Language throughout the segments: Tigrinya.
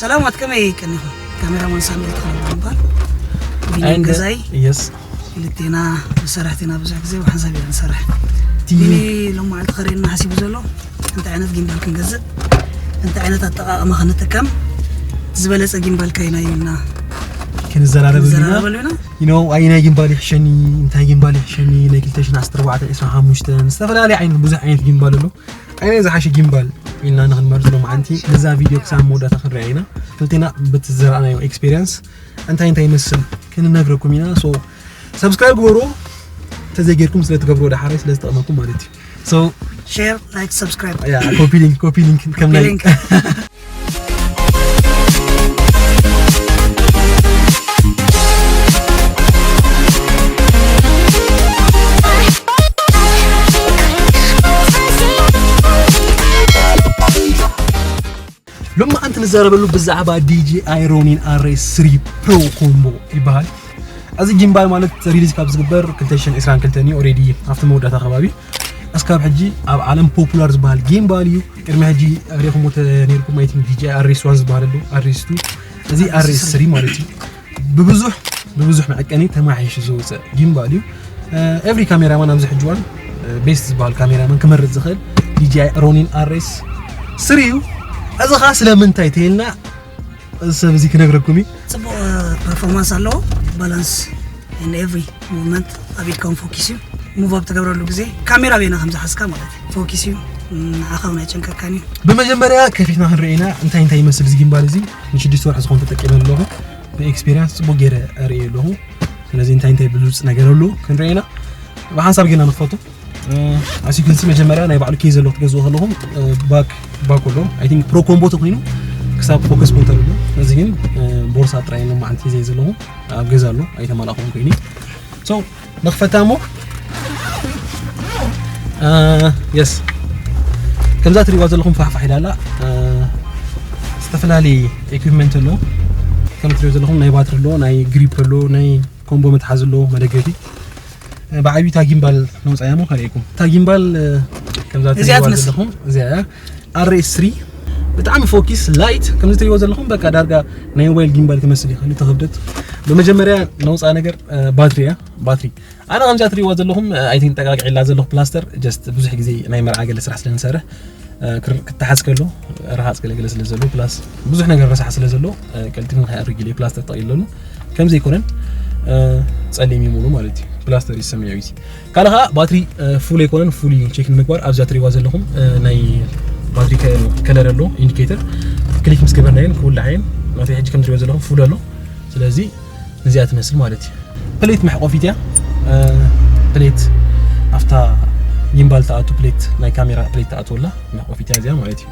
ሰላማት፣ ከመይ ቀኒኹም? ካሜራማን ሳሙኤል ተኽለ ይበሃል። ቢኒ ኣይ፣ እንደ-፣ ገዛይ። የስ። ክልቴና መሳርሕቲ ኢና፣ ብዙሕ ግዜ ብሓንሳብ ኢና ንሰርሕ። እቲ ቢኒ ሎማዓልቲ ከርእየና ሓሲቡ ዘሎ እንታይ ዓይነት ጊምባል ክንገዝእ፣ እንታይ ዓይነት ኣጠቓቕማ ክንጥቀም፣ ዝበለጸ ጊምባል ከየናይ ኢልና ክንዘራረበሉ ኢና። ክንዘራረበሉ ኢና። You know፣ ኣየናይ ጊምባል ይሕሸኒ፣ እንታይ ጊምባል ይሕሸኒ፣ ናይ ክልተ ሽሕን ዓሰርተ ኣርባዕተን፣ ዕስራን ሓሙሽተን፣ ዝተፈላለየ ዓይነት፣ ብዙሕ ዓይነት ጊምባል ኣሎ። ኣየናይ ዝሓሸ ጊምባል ኢልና ንኽንመርጽ ሎማዓንቲ ነዛ ቪድዮ ክሳብ መወዳእታ ክንሪኣ ኢና። ክልቴና በቲ ዝረኣናዮ ኤክስፔሪየንስ እንታይ እንታይ ይመስል ክንነግረኩም ኢና። So፣ ሰብስክራይብ ግበሩ፣ እንተዘይጌርኩም ስለ ትገብርዎ፣ ደሓራይ ስለ ዝጠቕመኩም ማለት እዩ። So፣ ሼር፣ ላይክ፣ ሰብስክራይብ። ያ፣ ኮፒ ሊንክ፣ ኮፒ ሊንክ ከም ናይ ሊንክ። ሎማዓንቲ ንዛረበሉ ብዛዕባ ዲ ጂ ኣይ ሮኒን ኣር ኤስ ስሪ ፕሮ ኮምቦ ይበሃል። እዚ ጊምባል ማለት ሪሊዝ ካብ ዝግበር ክልተ ሽሕን ዕስራን ክልተን እዩ። ኦልሬዲ ኣብቲ መወዳእታ ከባቢ እስካብ ሕጂ ኣብ ዓለም ፖፑላር ዝበሃል ጊምባል እዩ። ቅድሚ ሕጂ ሪኢኹምዎ ተነይርኩም፣ I think፣ ዲ ጂ ኣይ ኣር ኤስ ዋን ዝበሃል ኣሎ፣ ኣር ኤስ ቱ፣ እዚ ኣር ኤስ ስሪ ማለት እዩ። ብብዙሕ፣ ብብዙሕ መዐቀኒ ተማሓይሹ ዝወፀ ጊምባል እዩ። ኤቭሪ ካሜራማን ኣብዚ ሕጂ እዋን ቤስት ዝበሃል ካሜራማን ክመርፅ ዝኽእል ዲ ጂ ኣይ ሮኒን ኣር ኤስ ስሪ እዩ። እዚ ኸዓ ስለምንታይ ተይልና እዚ ሰብ እዚ ክነግረኩም እዩ። ጽቡቕ ፐርፎርማንስ ኣለዎ። ባላንስ and every movement ኣብ ኢድካ እውን ፎኪስ እዩ። ሙቭ ኣብ ትገብረሉ ግዜ ካሜራ ቤና ከም ዝሓዝካ ማለት እዩ። ፎኪስ እዩ። ንዓኻ እውን ኣይጨንቀካን እዩ። ብመጀመርያ ከፊትና ክንርኢ ኢና እንታይ እንታይ ይመስል እዚ ጊምባል እዚ። ንሽዱሽተ ወርሒ ዝኾን ተጠቂመ ኣለኹ። ብኤክስፔሪንስ ጽቡቕ ገይረ እርእየ ኣለኹ። ስለዚ እንታይ እንታይ ብሉጽ ነገር ኣሎ ክንርኢ ኢና። ብሓንሳብ ጌርና ንኽፈቶ። ኣስ ዩ ካን ሲ፣ መጀመርያ ናይ ባዕሉ ኬዝ ዘለዎ ክትገዝኡ ከለኹም፣ ባክ፣ ባክ ኣሎ። I think ፕሮ ኮምቦ ተኾይኑ ክሳብ ፎከስ ፖይንት ኣሎ። እዚ ግን ቦርሳ ጥራይ ነው ማዓንቲ ዘይ ዘለኹ ኣብ ገዛ ኣሎ፣ ኣይተማላኹም ኮይኑ። So፣ ንኽፈታ እሞ፣ የስ፣ ከምዛ ትሪእዋ ዘለኹም ፋሕፋሕ ኢላ ኣላ። ዝተፈላለየ ኢኩፕመንት ኣሎ። ከም ትሪእዎ ዘለኹም ናይ ባትሪ ኣሎ፣ ናይ ግሪፕ ኣሎ፣ ናይ ኮምቦ መትሓዚ ኣሎ፣ መደገፊ። ብዓብዩ እታ ጊምባል ነውፃያ እሞ ከርእየኩም። እታ ጊምባል፣ ከምዛ እዚኣ ትሪእዋ ትመስል። ዘለኹም፣ እዚኣ እያ። ኣር ኤስ ስሪ፣ ብጣዕሚ ፎኪስ፣ ላይት፣ ከምዚ ትሪእዎ ዘለኹም፣ በቃ ዳርጋ ናይ ሞባይል ጊምባል ትመስል እያ፣ ክልተ ክብደት። ብመጀመርያ ነውፃ ነገር፣ ባትሪ እያ፣ ባትሪ። ኣነ ከምዛ ትሪእዋ ዘለኹም፣ ኣይ ቲንክ ጠቃቂዕላ ዘለኹ ፕላስተር፣ ጀስት ብዙሕ ግዜ ናይ መርዓ ገለ ስራሕ ስለ ንሰርሕ፣ ክር-፣ ክተሓዝ ከሎ ረሃፅ ገለገለ ስለ ዘሎ፣ ፕላስ ብዙሕ ነገር ረሳሕ ስለ ዘሎ፣ ቀልጢፉ ንኸይኣርግ ኢለ ፕላስተር ጠቒለሉ። ከም ዘይኮነን፣ ጸሊም እዩ ሙሉ ማለት እዩ። ፕላስተር እዩ ሰማያዊ እዚ። ካልእ ኸዓ ባትሪ፣ ፉል ኣይኮነን፣ ፉል እዩ ቼክ ንምግባር። ኣብዛ ትሪእዋ ዘለኹም፣ ናይ ባትሪ ከ-፣ ከለር ኣሎ፣ ኢንዲኬተር። ክሊክ ምስ ገበርናዮ ክውላዕ እየን። ናተይ ሕጂ ከም ትሪእዎ ዘለኹም ፉል ኣሎ። ስለዚ እዚኣ ትመስል ማለት እዩ። ፕሌት መሕቆፊት እያ። ፕሌት ኣብታ ጊምባል ትኣቱ፣ ፕሌት ናይ ካሜራ ፕሌት ትኣትወላ መሕቆፊት እያ እዚኣ ማለት እዩ።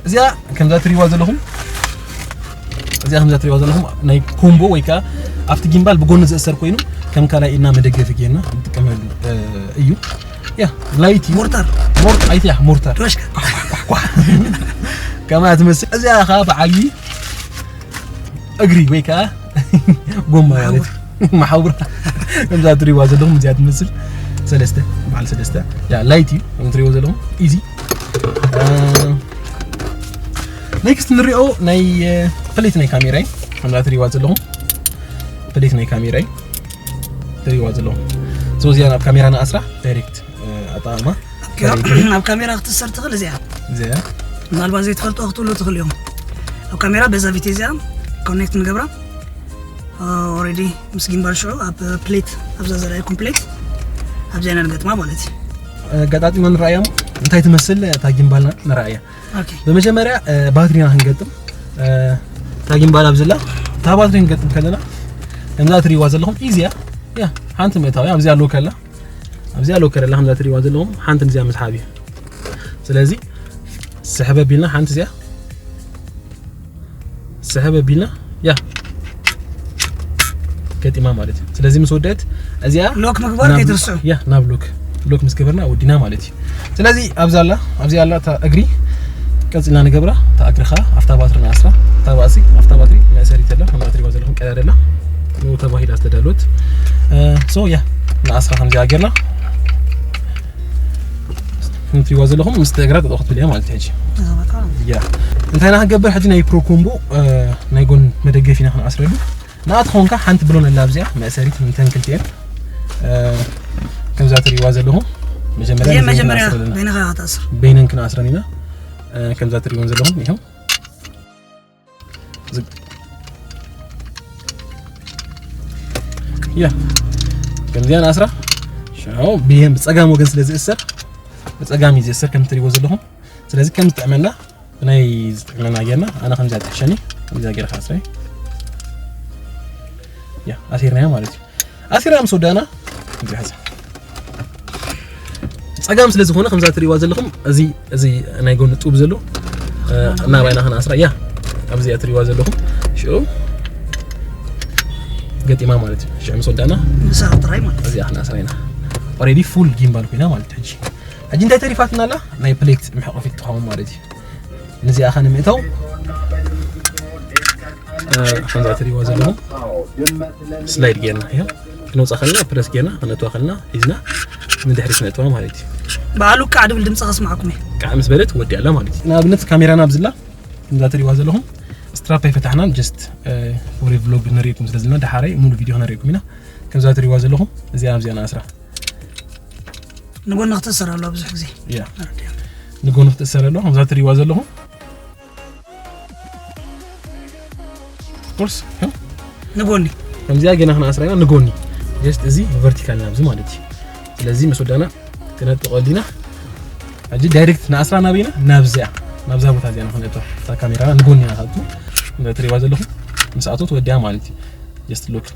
እዚኣ ከምዛ ትሪእዋ ዘለኹም፣ እዚኣ ከምዛ ትሪእዋ ዘለኹም ናይ ኮምቦ ወይ ከዓ ኣብቲ ጊምባል ብጎኒ ዝእሰር ኮይኑ ከም ካልኣይ ኢድና መደገፊ ጌርና ንጥቀመሉ፣ እዩ። ያ፣ ላይት እዩ። ሞርታር። ሞር-፣ ኣይትያ፣ ሞርታር። ዶሽካ። ኳሕ፣ ኳሕ፣ ኳሕ። ከምኣ ትመስል። እዚኣ ኸዓ ብዓብዪ እግሪ ወይ ከዓ ጎማ ማለት እዩ። መሓውር። ከምዛ ትሪእዋ ዘለኹም እዚኣ ትመስል። ሰለስተ፣ በዓል ሰለስተ። ያ፣ ላይት እዩ። ከም ትሪእዎ ዘለኹም ኢዚ። ኔክስት ንሪኦ ናይ፣ ፕሌት ናይ ካሜራ እዩ። ከምዛ ትሪእዋ ዘለኹም ፕሌት ናይ ካሜራ እዩ። ትሪእዋ ዘለኹም። So እዚኣ ናብ ካሜራ ንኣስራ ዳይሬክት፣ ኣጠቓቕማ። ኣብ ካሜራ ክትእሰር ትኽእል እዚኣ። እዚኣ። ምናልባት ዘይትፈልጦ ክትህሉ ትኽእል እዮም። ኣብ ካሜራ በዛ ቪቴ እዚኣ ኮኔክት ንገብራ። ኦልሬዲ ምስ ጊምባል ሽዑ ኣብ ፕሌት፣ ኣብዛ ዘርኣየኩም ፕሌት ኣብዚኣ ኢና ንገጥማ ማለት እዩ። ኣጋጣጢማ ንረኣያ እሞ እንታይ ትመስል እታ ጊምባልና ንረኣያ። ኦኬ። ብመጀመርያ፣ ባትሪና ክንገጥም፣ እታ ጊምባል ኣብዚላ፣ እታ ባትሪ ክንገጥም ከለና ከምዛ ትሪእዋ ዘለኹም ኢዚ እያ። ያ፣ ሓንቲ ምእታው እያ። ኣብዚኣ ሎክ ኣላ። ኣብዚኣ ሎክ ኣላ፣ ከምዛ ትሪእዋ ዘለኹም ሓንቲ እዚኣ ምስሓብ እዩ። ስለዚ ስሕብ ኣቢልና ሓንቲ እዚኣ ስሕብ ኣቢልና፣ ያ፣ ገጢማ ማለት እዩ። ስለዚ ምስ ወደአት እዚኣ ሎክ ምግባር ናብ፣ ከይትርስዑ። ያ፣ ናብ ሎክ፣ ሎክ ምስ ገበርና ወዲና ማለት እዩ። ስለዚ ኣብዛ ኣላ፣ ኣብዚኣ ኣላ እታ እግሪ፣ ቀጺልና ንገብራ። እታ እግሪ ኸኣ ኣብታ ባትሪ ንኣስራ፣ እታ ባእሲ ኣብታ ባትሪ መእሰሪት ኣላ፣ ከምዛ ትሪእዋ ዘለኹም ቀዳድ ኣላ። ንኡ ተባሂላ ዝተዳለወት። ሶ ያ፣ ንኣስራ ከምዚኣ ጌርና ከም ትሪእዋ ዘለኹም ምስ እግራ ጠጠው ክትብል እያ ማለት እዩ። ሕጂ ያ እንታይ ኢና ክንገብር ሕጂ? ናይ ፕሮ ኮምቦ ናይ ጎን መደገፊ ኢና ክንኣስረሉ። ንኣት ኾንካ ሓንቲ ብሎን ኣላ ኣብዚኣ መእሰሪት ምንተን ክልቲኤን ከምዛ ትሪእዋ ዘለኹም መጀመርያ በይነን ክንኣስረን ኢና። ከምዛ ትሪእወን ዘለኹም ይኸው ያ ከምዚኣ ንኣስራ ሽዑ ብየን ብፀጋም ወገን ስለ ዝእሰር ብፀጋም እዩ ዝእሰር ከም ትሪእዎ ዘለኹም። ስለዚ ከም ዝጥዕመና ብናይ ዝጥዕመና ጌርና ኣነ ከምዚኣ ትሕሸኒ ከምዚኣ ጌርካ ኣስረይ ያ ኣሲርናያ ማለት እዩ። ኣሲራ ምስ ወዳእና እዚኣ ሕዛ ፀጋም ስለ ዝኾነ ከምዛ ትሪእዋ ዘለኹም እዚ እዚ ናይ ጎኒ ጡብ ዘሎ እናባይና ከነኣስራ እያ። ኣብዚኣ ትሪእዋ ዘለኹም ሽዑ ገጢማ ማለት እዩ። ሽዑ ምስ ወዳእና ምሳሕ ጥራይ ማለት እዚኣ ከነኣስራ ኢና። ኦሬዲ ፉል ጊምባል ኮይና ማለት ሕጂ ሕጂ እንታይ ተሪፋትና ኣላ? ናይ ፕሌት መሕቆፊት ትኸውን ማለት እዩ። ነዚኣ ከነምእተው ከምዛ ትሪእዋ ዘለኹም ስላይድ ጌርና እያ ክነውፃ ከለና ፕረስ ጌርና ክነእትዋ ከለና ሒዝና ንድሕሪት ነእትዋ ማለት እዩ። በዓሉ ቃዕ ድብል ድምፂ ከስማዕኩም እየ። ቃዕ ምስ በለት ወዲያ ኣላ ማለት እዩ። ንኣብነት ካሜራና ኣብዝላ ከምዛ ትሪእዋ ዘለኹም ስትራፕ ኣይፈታሕናን። ጀስት ወሬ ቭሎግ ነሪእኩም ስለ ዘለና ደሓራይ ሙሉ ቪድዮ ክነሪእኩም ኢና። ከምዛ ትሪእዋ ዘለኹም እዚኣ ኣብዚኣ ንኣስራ ንጎኒ ክትእሰር ኣለዋ ብዙሕ ግዜ ያ ንጎኒ ክትእሰር ኣለዋ። ከምዛ ትሪእዋ ዘለኹም ኦፍኮርስ ንጎኒ ከምዚኣ ጌና ክነኣስራ ኢና ንጎኒ ጀስት እዚ ቨርቲካል ናብዚ ማለት እዩ። ስለዚ ምስ ወዳና ክነጥቆ ኣሊና ሕጂ ዳይሬክት ንኣስራ ናበይና ናብዚኣ ናብዛ ቦታ እዚኣ ንክነእቶ እታ ካሜራና ንጎኒ ኢና ካብቱ ትሪእዋ ዘለኹም ምስ ኣቶት ወዲያ ማለት እዩ። ጀስት ሎክ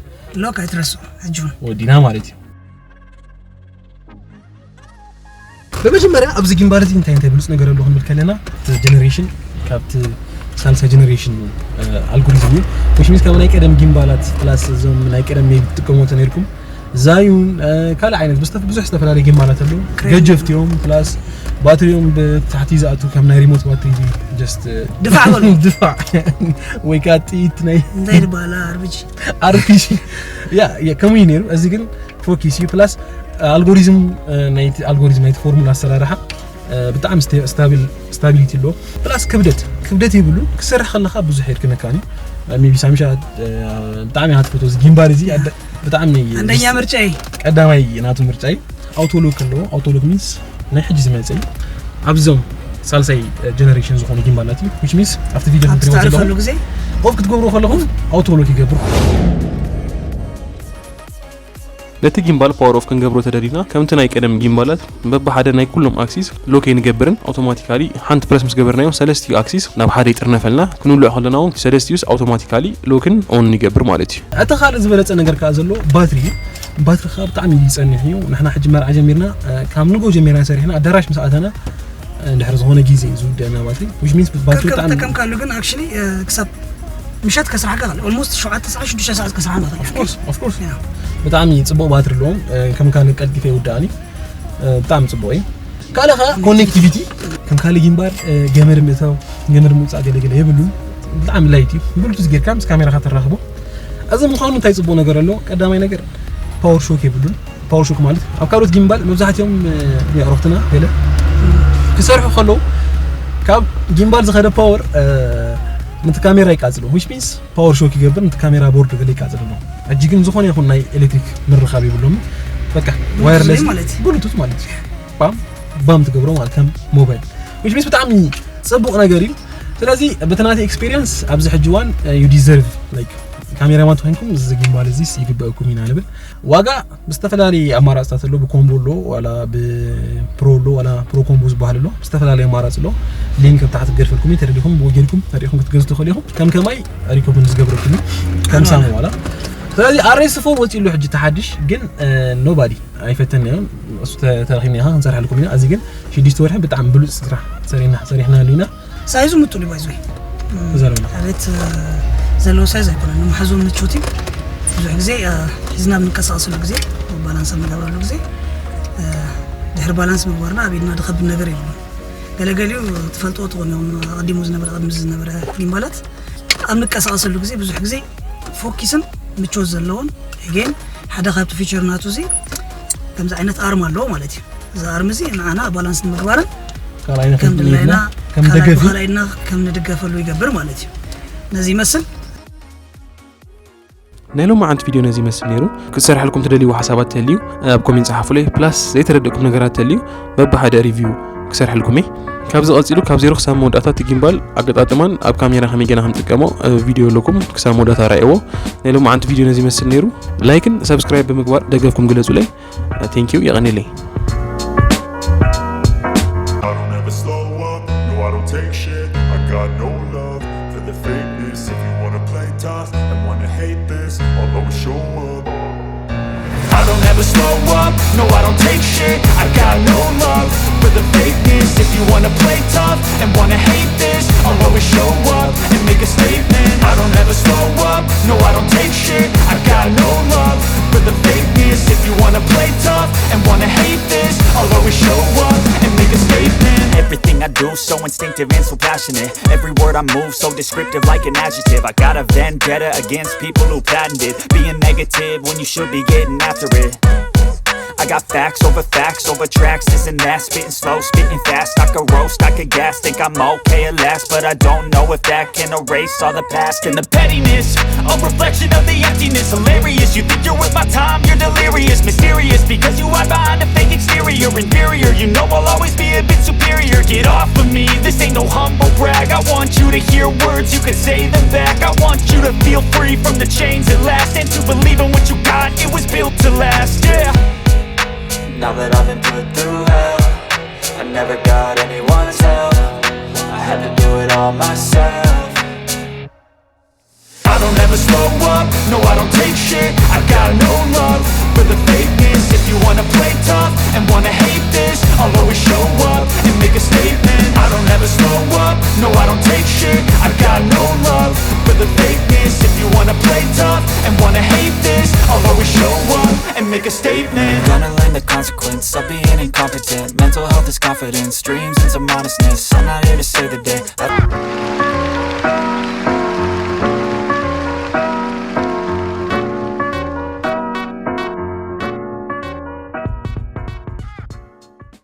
ሎክ ኣይትረስዑ ሕጂ እውን ወዲና ማለት እዩ። ብመጀመርያ ኣብዚ ጊምባል እዚ እንታይ እንታይ ብሉፅ ነገር ኣሎ ክንብል ከለና እቲ ጀነሬሽን ካብቲ ሳልሳይ ጀነሬሽን ኣልጎሪዝም እዩ። ዊች ሚንስ ካብ ናይ ቀደም ጊምባላት ፕላስ እዞም ናይ ቀደም ሜቢ ትጥቀምዎ ተነይርኩም ዛዩን ካልእ ዓይነት ብዝተፍ ብዙሕ ዝተፈላለዩ ጊምባላት ኣለዉ። ገጀፍቲ እዮም ፕላስ ባትሪኦም ብታሕቲ ዝኣቱ ከም ናይ ሪሞት ባትሪ ጀስት ድፋዕ በሉ። ድፋዕ ወይ ከዓ ጥይት ናይ እንታይ ድበሃላ ኣርቢጂ ኣርቢጂ ያ ከምኡ እዩ ነይሩ። እዚ ግን ፎኪስ እዩ ፕላስ ኣልጎሪዝም ናይቲ ኣልጎሪዝም ናይቲ ፎርሙላ ኣሰራርሓ ብጣዕሚ ስታቢሊቲ ኣለዎ። ፕላስ ክብደት ክብደት የብሉን። ክሰርሕ ከለካ ብዙሕ የድክመካኒ ሜቢ ሳምሻ ብጣዕሚ ኢካ ትፈትዎ እዚ ጊምባል እዚ ብጣዕሚ አንደኛ ምርጫ እዩ። ቀዳማይ ናቱ ምርጫ እዩ። ኣውቶሎክ ኣለዎ። ኣውቶሎክ ሚንስ ናይ ሕጂ ዝመፀ እዩ። ኣብዞም ሳልሳይ ጀነሬሽን ዝኾኑ ጊምባላት እዩ። ዊች ሚንስ ኣብቲ ቪዲዮ ኣብ ትሪእዎ ትስተዓርፈሉ ዘለኹም ግዜ ኦፍ ክትገብሩ ከለኹም ኣውቶሎክ ይገብር። ነቲ ጊምባል ፓወር ኦፍ ክንገብሮ ተደሊና ከምቲ ናይ ቀደም ጊምባላት በብሓደ ናይ ኩሎም ኣክሲስ ሎክ ኣይንገብርን። ኣውቶማቲካሊ ሓንቲ ፕረስ ምስ ገበርናዮ ሰለስቲኡ ኣክሲስ ናብ ሓደ ይጥርነፈልና። ክንውልዕ ከለና እውን ሰለስቲኡስ ኣውቶማቲካሊ ሎክን ኦንን ይገብር ማለት እዩ። እቲ ካልእ ዝበለጸ ነገር ከኣ ዘሎ ባትሪ እዩ። ባትሪ ከኣ ብጣዕሚ እዩ ዝጸንሕ እዩ። ንሕና ሕጂ መርዓ ጀሚርና ካብ ንጎ ጀሚርና ሰሪሕና ኣዳራሽ ምስ ኣተና እንድሕር ዝኾነ ግዜ እዩ ዝውድአና ባትሪ which means ባትሪ ብጣዕሚ ተጠቀምካሉ ግን actually ክሳብ ምሸት ከስራሕካ ከለ almost ሸውዓተ ሰዓት ሽዱሽተ ሰዓት ከስራሕና ከለ of course of course ብጣዕሚ ጽቡቕ ባትሪ ኣለዎም። ከም ካልእ ቀልጢፈ ይውድኣኒ ብጣዕሚ ጽቡቕ እዩ። ካልእ ከዓ ኮኔክቲቪቲ ከም ካልእ ጊምባል ገመድ ምእታው ገመድ ምውፃእ ገለገለ የብሉን። ብጣዕሚ ላይት እዩ። ብሉቱዝ ጌርካ ምስ ካሜራኻ ተራኽቦ። እዚ ምዃኑ እንታይ ጽቡቕ ነገር ኣለዎ? ቀዳማይ ነገር ፓወር ሾክ የብሉን። ፓወር ሾክ ማለት ኣብ ካልኦት ጊምባል መብዛሕትኦም የዕሩኽትና ገለ ክሰርሑ ከለዉ ካብ ጊምባል ዝኸደ ፓወር ነቲ ካሜራ ይቃጽሎ which means ፓወር ሾክ ይገብር ነቲ ካሜራ ቦርድ ገለ ይቃጽል ኣሎ። ሕጂ ግን ዝኾነ ይኹን ናይ ኤሌክትሪክ ምርኻብ የብሎምን። በቃ ዋየርለስ ማለት ብሉቱዝ ማለት ባም ባም ትገብሮ ማለት ከም ሞባይል which means ብጣዕሚ ጽቡቕ ነገር እዩ። ስለዚ በቲ ናተይ ኤክስፒሪየንስ ኣብዚ ሕጂ እዋን you deserve like ካሜራማን ተኾይንኩም እዚ ጊምባል እዚስ ይግበእኩም ኢና ንብል። ዋጋ ብዝተፈላለየ ኣማራፅታት ኣሎ። ብኮምቦ ኣሎ ዋላ ብፕሮ ኣሎ ዋላ ፕሮ ኮምቦ ዝበሃል ኣሎ። ብዝተፈላለየ ኣማራፂ ኣሎ። ሊንክ ኣብ ታሕቲ ክገድፈልኩም እዩ። ተደሊኹም ብኡ ጌርኩም ተሪኢኹም ክትገዝኡ ትኽእሉ ኢኹም። ከም ከማይ ሪኮመንድ ዝገብረኩም እዩ ከም ሳሙ ዋላ። ስለዚ ኣር ኤስ ፎር ወፂኡ ኣሎ ሕጂ ተሓድሽ ግን ኖባዲ ኣይፈተንናዮን። እሱ ተረኺብና ኢኻ ክንሰርሐልኩም ኢና። እዚ ግን ሽዱሽተ ወርሒ ብጣዕሚ ብሉፅ ስራሕ ሰሪሕና ሰሪሕናሉ ኢና። ሳይዙ ምጡል እዩ ባይዞይ ተዛረብና። ኣቤት ዘለዎ ሳይዝ ኣይኮነን። ንመሓዙ ምቹት እዩ። ብዙሕ ግዜ ሒዝና ብንቀሳቀሰሉ ግዜ ባላንስ ኣብ ንገብረሉ ግዜ ድሕሪ ባላንስ ምግባርና ኣብ ኢድና ድኸብድ ነገር የብሉን። ገለገሊኡ ትፈልጥዎ ትኾኑ እዮም ኣቐዲሙ ዝነበረ ቅድሚ ዝነበረ ጊምባላት ኣብ ንቀሳቀሰሉ ግዜ ብዙሕ ግዜ ፎኪስን ምቾት ዘለዎን again ሓደ ካብቲ ፊቸር ናቱ እዚ ከምዚ ዓይነት ኣርም ኣለዎ ማለት እዩ። እዛ ኣርሚ እዚ ንዓና ባላንስ ንምግባርን ካልኣይ ከም ድላይና ከም ካልኣይ ደገፊ ብኻልኣይና ከም ንድገፈሉ ይገብር ማለት እዩ። ነዚ ይመስል። ናይ ሎማዓንቲ ቪድዮ ነዚ ይመስል ነይሩ። ክሰርሐልኩም ትደልይዎ ሓሳባት ተልዩ ኣብ ኮሜንት ጸሓፉለይ። ፕላስ ዘይተረደእኩም ነገራት ተልዩ በብሓደ ሪቪው ክሰርሐልኩም እየ። ካብዚ ቀጺሉ ካብ ዜሮ ክሳብ መወዳእታ እቲ ጊምባል ኣገጣጥማን ኣብ ካሜራ ከመይ ገና ክንጥቀሞ እ፣ ቪድዮ ኣለኩም። ክሳብ መወዳእታ ራእይዎ። ናይ ሎማዓንቲ ቪድዮ ነዚ ይመስል ነይሩ። ላይክን ሰብስክራይብ ብምግባር ደገፍኩም ግለጹለይ። ቴንኪዩ፣ የቐንየለይ። I don't ever slow up, no, I don't take shit. I got no love for the fakeness. If you wanna play tough and wanna hate this, I'll always show up. I don't ever slow up, no, I don't take shit. I got no love for the fakeness. If you wanna play tough and wanna hate this, I'll always show up and make a statement. I don't ever slow up, no, I don't take shit. I got no love for the fakeness. If you wanna play tough and wanna hate this, I'll always show up and make a statement. Everything I do so instinctive and so passionate. Every word I move so descriptive like an adjective. I got a vendetta against people who patented being negative when you should be getting after it. I got facts over facts over tracks, this and that. Spitting slow, spitting fast. I could roast, I could gas. Think I'm okay at last, but I don't know if that can erase all the past. And the pettiness, a reflection of the emptiness. Hilarious, you think you're worth my time, you're delirious. Mysterious, because you hide behind a fake exterior. Inferior, you know I'll always be a bit superior. Get off of me, this ain't no humble brag. I want you to hear words, you can say them back. I want you to feel free from the chains at last, and to believe in what you got, it was built to last, yeah. Now that I've been put through hell, I never got anyone's help. I had to do it all myself. I don't ever slow up, no, I don't take shit. I got no love for the fakeness. If you wanna play tough and wanna hate this, I'll always show up and make a statement. I don't ever slow up, no, I don't take shit. I got no love for the fakeness. If you wanna play tough and wanna hate this, I'll always show up and make a statement. Gonna learn the consequence of being incompetent. Mental health is confidence, dreams and some honestness. I'm not here to save the day. I